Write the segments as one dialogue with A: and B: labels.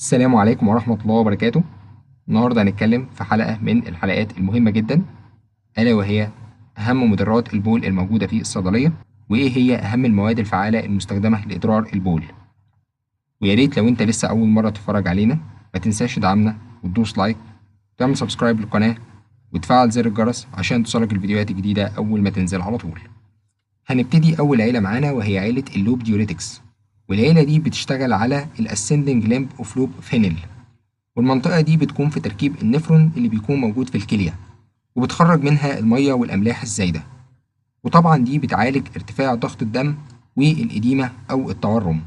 A: السلام عليكم ورحمة الله وبركاته. النهاردة هنتكلم في حلقة من الحلقات المهمة جدا، ألا وهي أهم مدرات البول الموجودة في الصيدلية، وإيه هي أهم المواد الفعالة المستخدمة لإدرار البول. ويا ريت لو أنت لسه أول مرة تتفرج علينا ما تنساش تدعمنا وتدوس like وتعمل subscribe للقناة وتفعل زر الجرس عشان توصلك الفيديوهات الجديدة أول ما تنزل على طول. هنبتدي أول عيلة معانا وهي عيلة ال loop diuretics، والعيلة دي بتشتغل على ال ascending limb of loop of Henle، والمنطقة دي بتكون في تركيب النفرون اللي بيكون موجود في الكلية، وبتخرج منها المية والأملاح الزايدة، وطبعا دي بتعالج ارتفاع ضغط الدم وال edema أو التورم،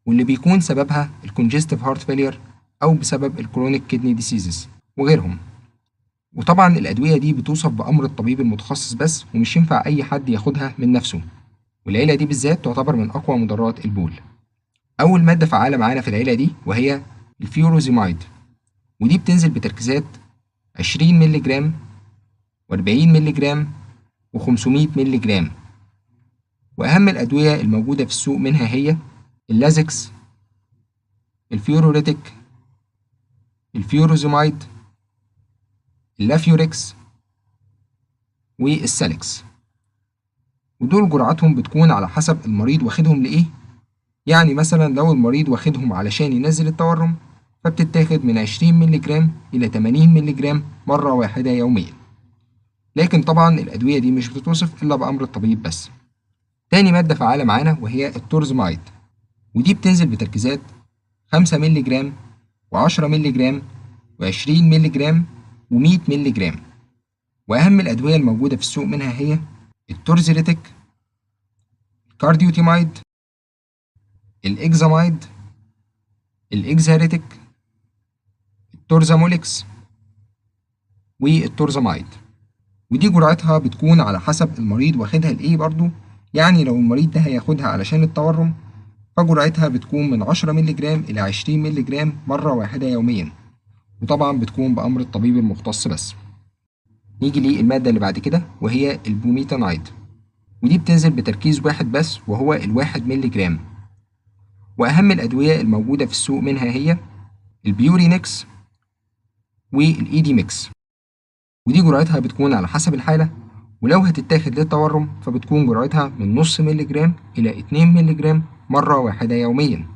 A: واللي بيكون سببها ال congestive heart failure أو بسبب ال chronic kidney diseases وغيرهم. وطبعا الأدوية دي بتوصف بأمر الطبيب المتخصص بس، ومش ينفع أي حد ياخدها من نفسه، والعيلة دي بالذات تعتبر من أقوى مدرات البول. أول مادة فعالة معانا في العيلة دي وهي ال furosemide، ودي بتنزل بتركيزات 20 مللي جرام و40 مللي جرام و500 مللي جرام. وأهم الأدوية الموجودة في السوق منها هي ال Lasix، ال Furoretic، ال furosemide، ال Lafurix، وال Salix. ودول جرعتهم بتكون على حسب المريض واخدهم لإيه. يعني مثلا لو المريض واخدهم علشان ينزل التورم فبتتاخد من 20 مللي جرام إلى 80 مللي جرام مرة واحدة يوميا، لكن طبعا الأدوية دي مش بتتوصف إلا بأمر الطبيب بس. تاني مادة فعالة معانا وهي ال torsemide، ودي بتنزل بتركيزات 5 مللي جرام و10 مللي جرام و20 مللي جرام و100 مللي جرام. وأهم الأدوية الموجودة في السوق منها هي ال Torziretic، ال Cardiotimide، ال Examide، ال Exharetic، ال Torzamolex، وال Torzamide. ودي جرعتها بتكون على حسب المريض واخدها لإيه برضو. يعني لو المريض ده هياخدها علشان التورم فجرعتها بتكون من 10 مللي جرام إلى 20 مللي جرام مرة واحدة يوميا، وطبعا بتكون بأمر الطبيب المختص بس. نيجي للمادة اللي بعد كده وهي ال bumetanide، ودي بتنزل بتركيز واحد بس وهو 1 مللي جرام. وأهم الأدوية الموجودة في السوق منها هي ال Burinex وال Edimex، ودي جرعتها بتكون على حسب الحالة، ولو هتتاخد للتورم فبتكون جرعتها من نص مللي جرام إلى 2 مللي جرام مرة واحدة يوميا،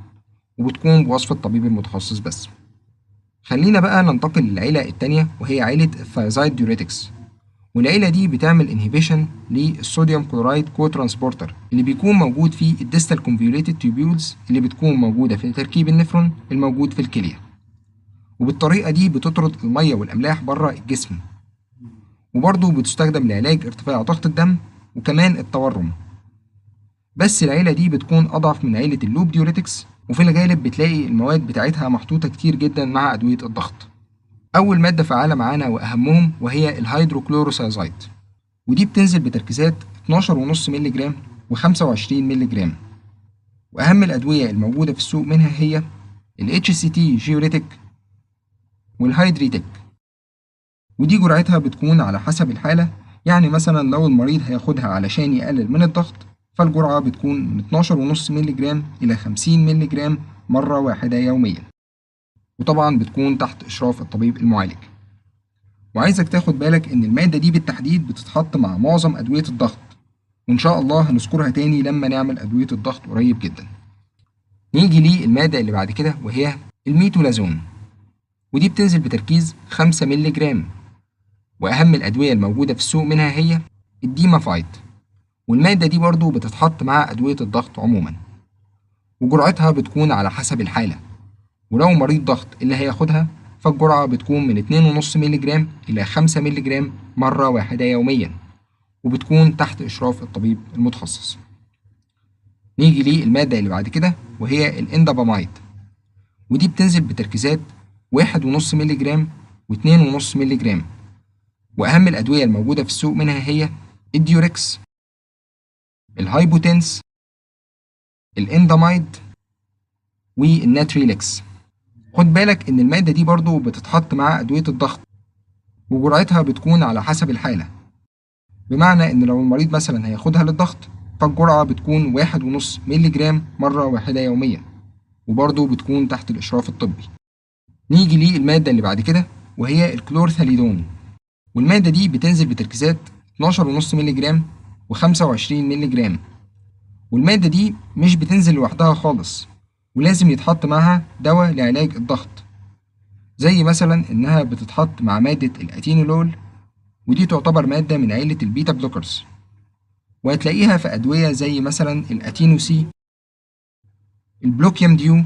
A: وبتكون بوصف الطبيب المتخصص بس. خلينا بقى ننتقل للعيلة التانية وهي عيلة ال thiazide diuretics، والعيلة دي بتعمل inhibition لل sodium chloride cotransporter اللي بيكون موجود في ال distal convoluted tubules اللي بتكون موجودة في تركيب النفرون الموجود في الكلية، وبالطريقة دي بتطرد المية والأملاح بره الجسم، وبرضه بتستخدم لعلاج ارتفاع ضغط الدم وكمان التورم. بس العيلة دي بتكون أضعف من عيلة ال loop diuretics، وفي الغالب بتلاقي المواد بتاعتها محطوطة كتير جدا مع أدوية الضغط. أول مادة فعالة معانا وأهمهم وهي ال hydrochlorothiazide، ودي بتنزل بتركيزات 12.5 مللي جرام و25 مللي جرام. وأهم الأدوية الموجودة في السوق منها هي ال HCT Georetic وال Hydretic، ودي جرعتها بتكون على حسب الحالة. يعني مثلا لو المريض هياخدها علشان يقلل من الضغط فالجرعة بتكون من 12.5 مللي جرام إلى 50 مللي جرام مرة واحدة يوميا، وطبعا بتكون تحت إشراف الطبيب المعالج. وعايزك تاخد بالك إن المادة دي بالتحديد بتتحط مع معظم أدوية الضغط، وإن شاء الله هنذكرها تاني لما نعمل أدوية الضغط قريب جدا. نيجي للمادة اللي بعد كده وهي ال metolazone، ودي بتنزل بتركيز 5 مللي جرام. وأهم الأدوية الموجودة في السوق منها هي ال Dimavite، والمادة دي برضو بتتحط مع أدوية الضغط عموما، وجرعتها بتكون على حسب الحالة. ولو مريض ضغط اللي هياخدها فالجرعة بتكون من 2.5 مللي جرام إلى 5 مللي جرام مرة واحدة يوميا، وبتكون تحت إشراف الطبيب المتخصص. نيجي للمادة اللي بعد كده وهي ال indapamide، ودي بتنزل بتركيزات 1.5 مللي جرام و2.5 مللي جرام. وأهم الأدوية الموجودة في السوق منها هي ال Diurex، ال Hypotense، ال Indamide، وال Natrilix. خد بالك إن المادة دي برضو بتتحط مع أدوية الضغط، وجرعتها بتكون على حسب الحالة، بمعنى إن لو المريض مثلا هياخدها للضغط فالجرعة بتكون 1.5 مللي جرام مرة واحدة يوميا. وبرضه بتكون تحت الإشراف الطبي. نيجي للمادة اللي بعد كده وهي الكلورثاليدون، والمادة دي بتنزل بتركيزات 12.5 مللي جرام و25 مللي جرام، والمادة دي مش بتنزل لوحدها خالص، ولازم يتحط معها دواء لعلاج الضغط، زي مثلا إنها بتتحط مع مادة الأتينولول، ودي تعتبر مادة من عيلة ال beta blockers، وهتلاقيها في أدوية زي مثلا الأتينوسي، البلوكيوم ديو،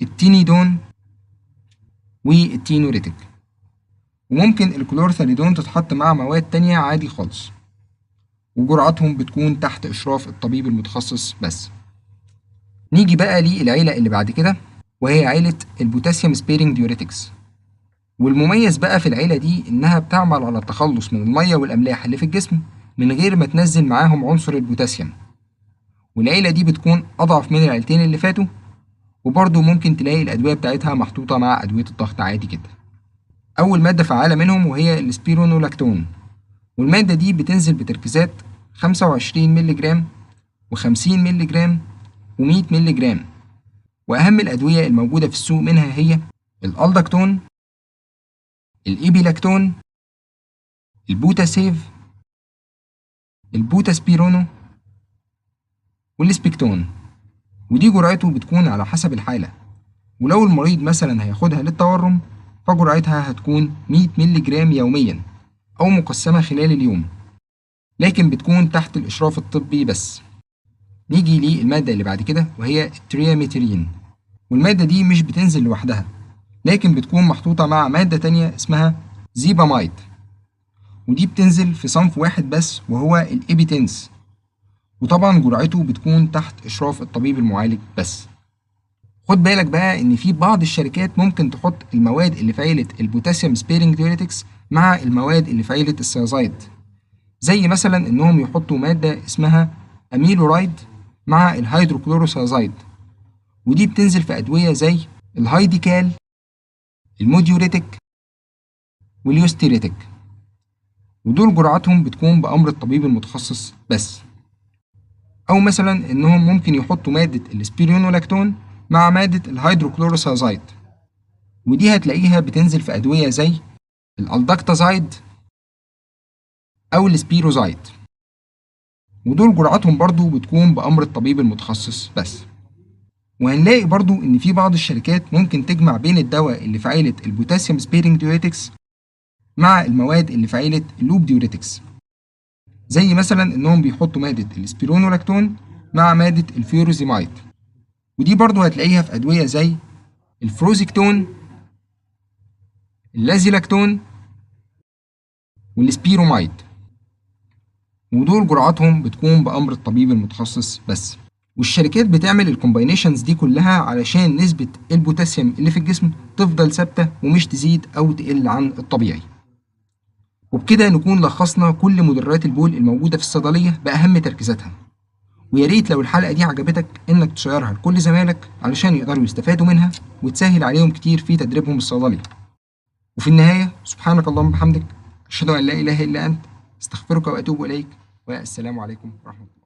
A: التينيدون، والتينوريتيك. وممكن ال chlorthalidone تتحط مع مواد تانية عادي خالص، وجرعتهم بتكون تحت إشراف الطبيب المتخصص بس. نيجي بقى للعيلة اللي بعد كده وهي عيلة ال potassium sparing diuretics، والمميز بقى في العيلة دي إنها بتعمل على التخلص من المية والأملاح اللي في الجسم من غير ما تنزل معاهم عنصر البوتاسيوم، والعيلة دي بتكون أضعف من العيلتين اللي فاتوا، وبرضه ممكن تلاقي الأدوية بتاعتها محطوطة مع أدوية الضغط عادي جدا. أول مادة فعالة منهم وهي ال spironolactone، والمادة دي بتنزل بتركيزات 25 مللي جرام و50 مللي جرام و100 مللي جرام، وأهم الأدوية الموجودة في السوق منها هي الألداكتون، الإيبيلاكتون، البوتاسيف، البوتاسبيرونو، والسبيكتون، ودي جرعته بتكون على حسب الحالة، ولو المريض مثلا هياخدها للتورم فجرعتها هتكون 100 مللي جرام يوميا أو مقسمة خلال اليوم، لكن بتكون تحت الإشراف الطبي بس. نيجي للمادة اللي بعد كده وهي ال triamterene، والمادة دي مش بتنزل لوحدها، لكن بتكون محطوطة مع مادة تانية اسمها xipamide، ودي بتنزل في صنف واحد بس وهو ال Epitens، وطبعا جرعته بتكون تحت إشراف الطبيب المعالج بس. خد بالك بقى إن في بعض الشركات ممكن تحط المواد اللي في عيلة ال potassium sparing diuretics مع المواد اللي في عيلة ال thiazide، زي مثلا إنهم يحطوا مادة اسمها amiloride مع ال hydrochlorothiazide، ودي بتنزل في أدوية زي الهايديكال، الموديوريتك، واليوستيريتك، ودول جرعتهم بتكون بأمر الطبيب المتخصص بس. أو مثلا إنهم ممكن يحطوا مادة ال spironolactone مع مادة ال hydrochlorothiazide، ودي هتلاقيها بتنزل في أدوية زي ال Aldactazide أو ال Spirozide، ودول جرعتهم برضو بتكون بأمر الطبيب المتخصص بس. وهنلاقي برضو إن في بعض الشركات ممكن تجمع بين الدواء اللي في عيلة ال potassium sparing diuretics مع المواد اللي في عيلة ال loop diuretics، زي مثلا إنهم بيحطوا مادة ال spironolactone مع مادة ال furosemide، ودي برضو هتلاقيها في أدوية زي ال Fruzectone، ال Lasilactone، وال Spiromide، ودول جرعاتهم بتكون بأمر الطبيب المتخصص بس. والشركات بتعمل ال combinations دي كلها علشان نسبة البوتاسيوم اللي في الجسم تفضل ثابتة ومش تزيد أو تقل عن الطبيعي. وبكده نكون لخصنا كل مدرات البول الموجودة في الصيدلية بأهم تركيزاتها. ويا ريت لو الحلقة دي عجبتك إنك تشيرها لكل زمايلك علشان يقدروا يستفادوا منها وتسهل عليهم كتير في تدريبهم الصيدلي. وفي النهاية سبحانك اللهم وبحمدك، أشهد أن لا إله إلا أنت، أستغفرك وأتوب إليك، والسلام عليكم ورحمة الله.